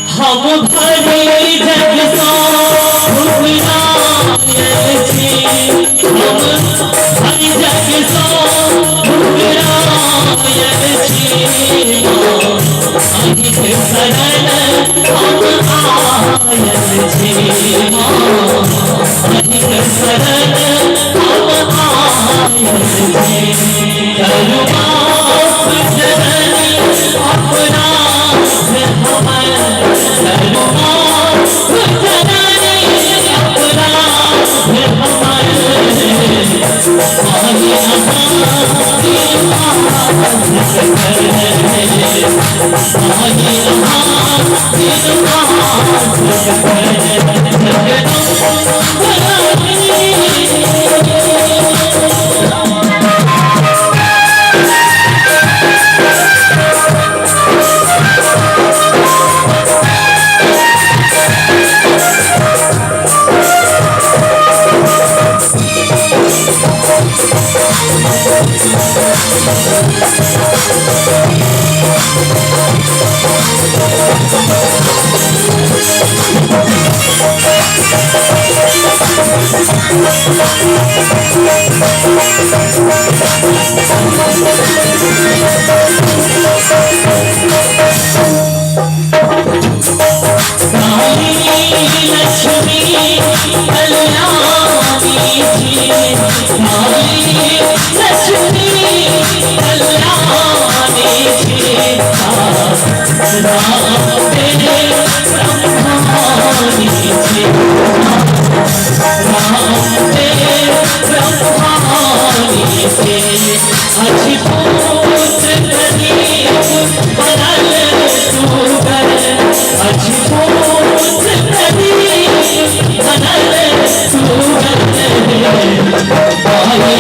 हम भरि जग सँ ठुकरायल छी, हम भरि जग सँ ठुकरायल छी, माँ अहीँके शरण हम आयल छी, माँ अहीँके शरण हम आयल छी। करू माफ जननी अपराध हमर, करू माफ जननी अपराध हमर, माही काली लक्ष्मी कल्याणी छी, काली लक्ष्मी कल्याणी छी, राम ब्रह्मानी छी, राम ब्रह्मानी छी। अछि पुत्र प्रदीप बनल सुगर, अछि पुत्र प्रदीप बनल सुगर, माही